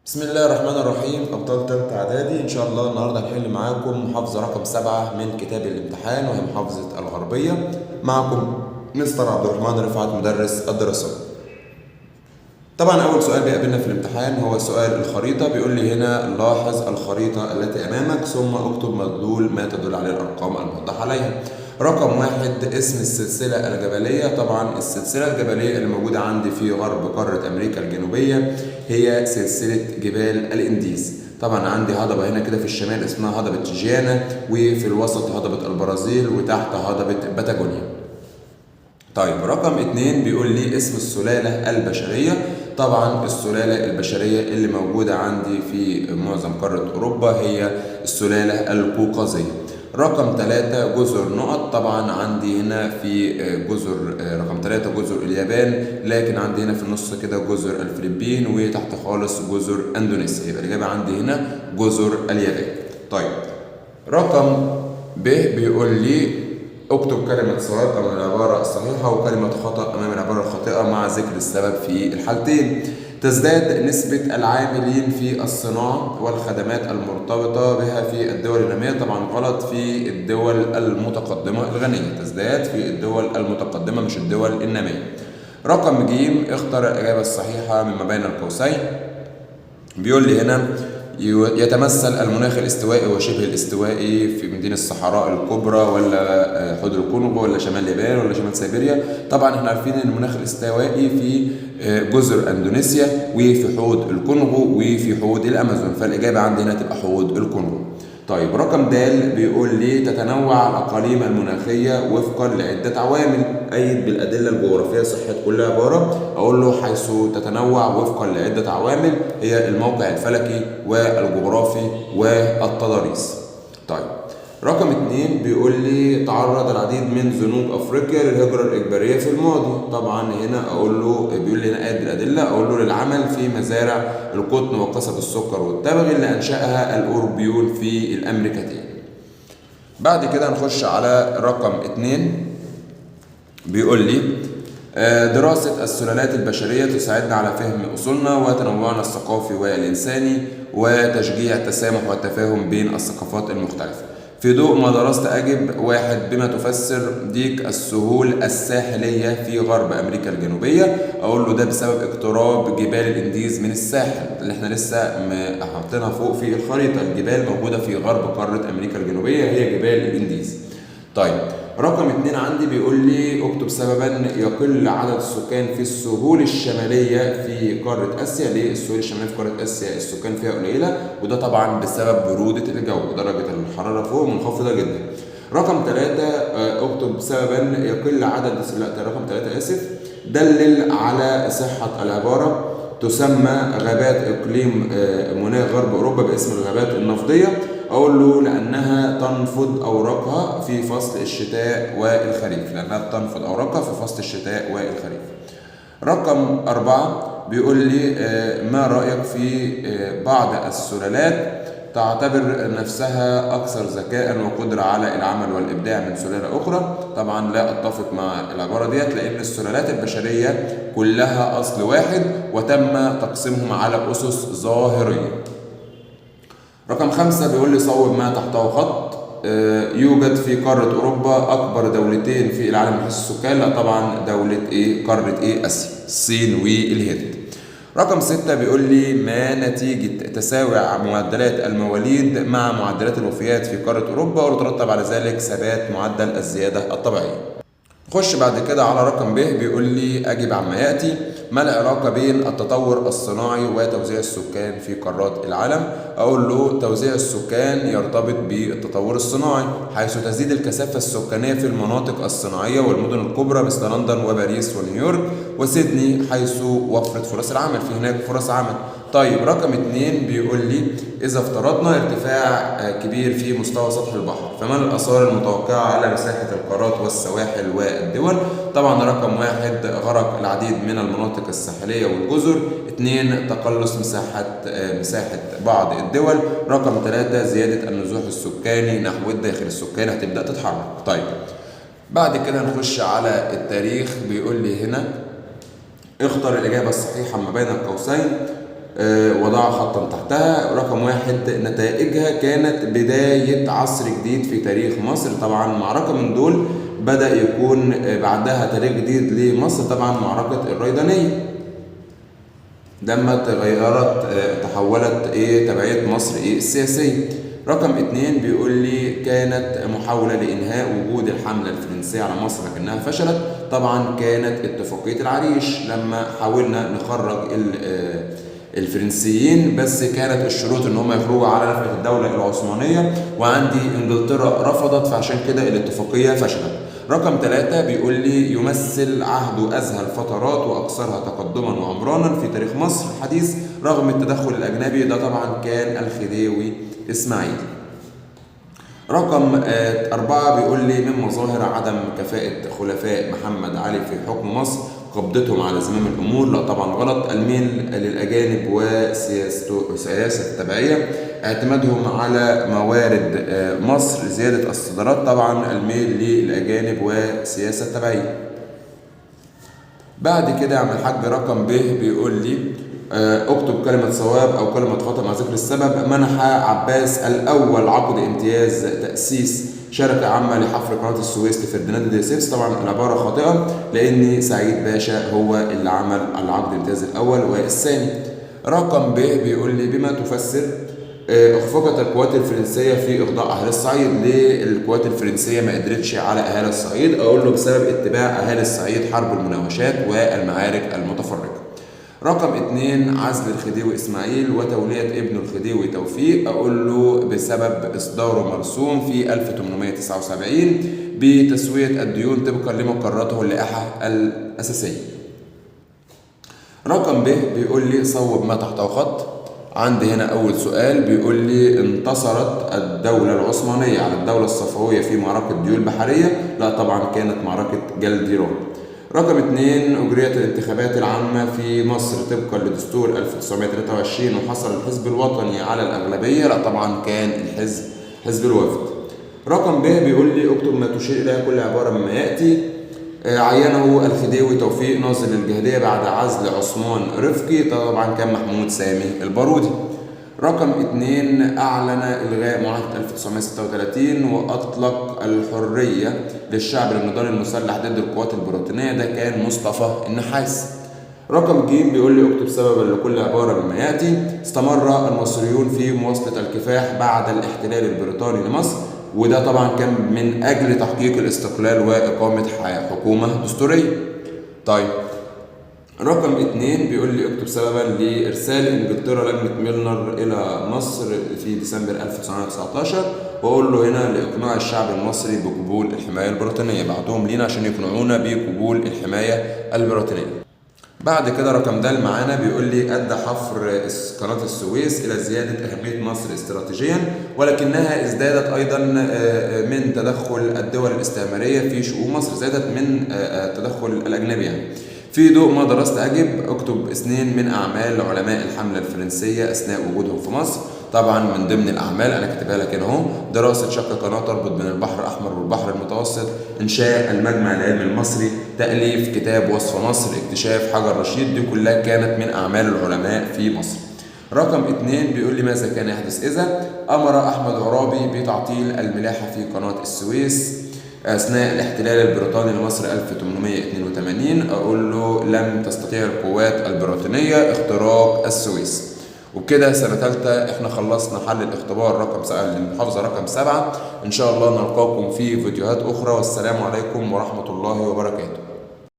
بسم الله الرحمن الرحيم. أبطال تالتة إعدادي، إن شاء الله النهاردة هنحل معاكم محافظة رقم 7 من كتاب الامتحان، وهي محافظة الغربية. معكم مستر عبد الرحمن رفعت مدرس الدراسات. طبعا أول سؤال بيقابلنا في الامتحان هو سؤال الخريطة. بيقول لي هنا: لاحظ الخريطة التي أمامك ثم اكتب مدلول ما تدل عليه الأرقام الموضح عليها. رقم 1: اسم السلسلة الجبلية. طبعا السلسلة الجبلية اللي موجودة عندي في غرب قارة أمريكا الجنوبية هي سلسلة جبال الإنديز. طبعا عندي هضبة هنا كده في الشمال اسمها هضبة جيانا، وفي الوسط هضبة البرازيل، وتحت هضبة باتاجونيا. طيب، رقم 2 بيقول لي: اسم السلالة البشرية. طبعا السلالة البشرية اللي موجودة عندي في معظم قارة أوروبا هي السلالة القوقازية. رقم 3: جزر نقط. طبعا عندي هنا في جزر، رقم 3 جزر اليابان، لكن عندي هنا في النص كده جزر الفلبين، وتحت خالص جزر اندونيسيا. يبقى الإجابة عندي هنا جزر اليابان. طيب، رقم ب بيقول لي: اكتب كلمة صواب أمام العبارة الصحيحة وكلمة خطأ أمام العبارة الخاطئة مع ذكر السبب في الحالتين. تزداد نسبة العاملين في الصناعة والخدمات المرتبطة بها في الدول النامية. طبعا غلط، في الدول المتقدمة الغنية، تزداد في الدول المتقدمة مش الدول النامية. رقم ج: اختر الإجابة الصحيحة مما بين القوسين. بيقول لي هنا: يتمثل المناخ الاستوائي وشبه الاستوائي في مدينة الصحراء الكبرى، ولا حوض الكونغو، ولا شمال اليابان، ولا شمال سيبيريا؟ طبعا احنا عارفين ان المناخ الاستوائي في جزر اندونيسيا وفي حوض الكونغو وفي حوض الامازون، فالاجابة عندي هنا تبقى حوض الكونغو. طيب، رقم د بيقول لي: تتنوع الأقاليم المناخية وفقا لعدة عوامل، أيد بالأدلة الجغرافية صحة كل عبارة. أقول له: حيث تتنوع وفقا لعدة عوامل هي الموقع الفلكي والجغرافي والتضاريس. طيب، رقم 2 بيقول لي: تعرض العديد من زنوج افريقيا للهجرة الإجبارية في الماضي. طبعا هنا اقول له، بيقول لي هنا أيد بالأدلة، اقول له: للعمل في مزارع القطن وقصب السكر والتبغ اللي انشأها الأوروبيون في الأمريكتين. بعد كده هنخش على رقم 2، بيقول لي: دراسة السلالات البشرية تساعدنا على فهم أصولنا وتنوعنا الثقافي والإنساني وتشجيع التسامح والتفاهم بين الثقافات المختلفة. في ضوء ما درست أجب: 1: بما تفسر ضيق السهول الساحلية في غرب أمريكا الجنوبية؟ أقول له: ده بسبب اقتراب جبال الإنديز من الساحل اللي احنا لسه حاطينها فوق في الخريطة. الجبال موجودة في غرب قارة أمريكا الجنوبية هي جبال الإنديز. طيب، رقم 2 عندي بيقول لي: اكتب سببا يقل عدد السكان في السهول الشمالية في قارة آسيا. ليه السهول الشمالية في قارة آسيا السكان فيها قليلة؟ وده طبعا بسبب برودة الجو، درجة الحرارة فوق منخفضة جدا. رقم 3: اكتب سببا يقل عدد، لا، رقم 3 آسف، دلل على صحة العبارة: تسمى غابات إقليم مناخ غرب أوروبا باسم الغابات النفضية. أقول له: لأنها تنفض أوراقها في فصل الشتاء والخريف، لأنها بتنفض أوراقها في فصل الشتاء والخريف. رقم 4 بيقول لي: ما رأيك في بعض السلالات تعتبر نفسها أكثر ذكاء وقدرة على العمل والإبداع من سلالة أخرى؟ طبعا لا أتفق مع العبارة ديت، لأن السلالات البشرية كلها أصل واحد وتم تقسيمهم على أسس ظاهرية. رقم 5 بيقول لي: صوب ما تحته خط. يوجد في قارة أوروبا أكبر دولتين في العالم من حيث السكان. لا طبعا، دولة إيه؟ قارة إيه؟ آسيا، الصين والهند. رقم 6 بيقول لي: ما نتيجة تساوي معدلات المواليد مع معدلات الوفيات في قارة أوروبا ويترتب على ذلك ثبات معدل الزيادة الطبيعية؟ نخش بعد كده على رقم ب، بيقول لي: أجب عما يأتي. ما العلاقة بين التطور الصناعي وتوزيع السكان في قارات العالم؟ أقول له: توزيع السكان يرتبط بالتطور الصناعي، حيث تزيد الكثافة السكانية في المناطق الصناعية والمدن الكبرى مثل لندن وباريس ونيويورك وسيدني، حيث وفرت فرص العمل، في هناك فرص عمل. طيب، رقم 2 بيقول لي: إذا افترضنا ارتفاع كبير في مستوى سطح البحر، فما الآثار المتوقعة على مساحة القارات والسواحل والدول؟ طبعا رقم 1: غرق العديد من المناطق الساحلية والجزر. 2: تقلص مساحة بعض الدول. رقم 3: زيادة النزوح السكاني نحو الداخل، السكان هتبدأ تتحرك. طيب، بعد كده نخش على التاريخ، بيقول لي هنا: اختر الإجابة الصحيحة ما بين القوسين. وضع خطا تحتها. رقم 1 نتائجها كانت بداية عصر جديد في تاريخ مصر. طبعا معركة من دول بدأ يكون بعدها تاريخ جديد لمصر، طبعا معركة الريدانية لما تغيرت تحولت تبعية مصر السياسية. رقم 2 بيقول لي كانت محاولة لإنهاء وجود الحملة الفرنسية على مصر لكنها فشلت. طبعا كانت اتفاقية العريش لما حاولنا نخرج الفرنسيين، بس كانت الشروط ان هم يخرجوا على نفقة الدولة العثمانية، وعندي انجلترا رفضت، فعشان كده الاتفاقية فشلت. رقم 3 بيقول لي يمثل عهد أزهى الفترات وأكثرها تقدما وعمرانا في تاريخ مصر الحديث رغم التدخل الأجنبي، ده طبعا كان الخديوي إسماعيل. رقم 4 بيقول لي من مظاهر عدم كفاءة خلفاء محمد علي في حكم مصر قبضتهم على زمام الأمور. لا طبعا غلط. الميل للأجانب وسياسة التبعية، اعتمادهم على موارد مصر، زيادة الصادرات، طبعا الميل للأجانب وسياسة التبعية. بعد كده يا عم الحاج رقم ب بيقول لي اكتب كلمة صواب أو كلمة خطأ مع ذكر السبب. منح عباس الأول عقد امتياز تأسيس شركة عامة لحفر قناة السويس لفرديناند دي. طبعا العبارة خاطئة لأن سعيد باشا هو اللي عمل العقد الامتياز الأول والثاني. رقم ب بيقول لي بما تفسر اخفقت القوات الفرنسية في إخضاع أهل الصعيد. ليه القوات الفرنسية ما قدرتش على أهالي الصعيد؟ أقول له بسبب اتباع أهالي الصعيد حرب المناوشات والمعارك المتفرقة. رقم 2 عزل الخديوي إسماعيل وتولية ابنه الخديوي توفيق. أقول له بسبب إصداره مرسوم في 1879 بتسوية الديون طبقا لما قررته اللائحة الأساسية. رقم ب بيقول لي صوب ما تحته خط. عندي هنا أول سؤال بيقول لي انتصرت الدولة العثمانية على الدولة الصفوية في معركة ديول بحرية. لا طبعا كانت معركة جلديران. رقم 2 أجريت الانتخابات العامة في مصر طبقا لدستور 1923 وحصل الحزب الوطني على الأغلبية. لا طبعا كان الحزب حزب الوفد. رقم ب بيقول لي اكتب ما تشير إليها كل عبارة مما يأتي. عينه الخديوي توفيق ناظر للجهادية بعد عزل عثمان رفقي، طبعا كان محمود سامي البارودي. رقم 2 أعلن إلغاء معاهدة 1936 وأطلق الحرية للشعب للنضال المسلح ضد القوات البريطانية، ده كان مصطفى النحاس. رقم ج بيقول لي اكتب سببا لكل عبارة مما يأتي. استمر المصريون في مواصلة الكفاح بعد الاحتلال البريطاني لمصر، وده طبعا كان من أجل تحقيق الاستقلال وإقامة حكومة دستورية. طيب رقم 2 بيقول لي اكتب سببا لإرسال إنجلترا لجنة ميلنر إلى مصر في ديسمبر 1919، وأقول له هنا لإقناع الشعب المصري بقبول الحماية البريطانية، بعتهم لينا عشان يقنعونا بقبول الحماية البريطانية. بعد كده رقم د معانا بيقول لي أدى حفر قناة السويس إلى زيادة أهمية مصر استراتيجيا، ولكنها ازدادت أيضا من تدخل الدول الاستعمارية في شؤون مصر، زادت من التدخل الأجنبي يعني. في ضوء ما درست أجب اكتب 2 من أعمال علماء الحملة الفرنسية أثناء وجودهم في مصر. طبعا من ضمن الأعمال أنا كاتبها لك هنا أهو، دراسة شق قناة تربط بين البحر الأحمر والبحر المتوسط، إنشاء المجمع العلمي المصري، تأليف كتاب وصف مصر، اكتشاف حجر رشيد، دي كلها كانت من أعمال العلماء في مصر. رقم 2 بيقول لي ماذا كان يحدث إذا أمر أحمد عرابي بتعطيل الملاحة في قناة السويس أثناء الاحتلال البريطاني لمصر 1882. أقول له لم تستطيع القوات البريطانية اختراق السويس. وبكده سنة ثالثة احنا خلصنا حل الاختبار رقم المحافظة رقم 7. إن شاء الله نلقاكم في فيديوهات أخرى، والسلام عليكم ورحمة الله وبركاته.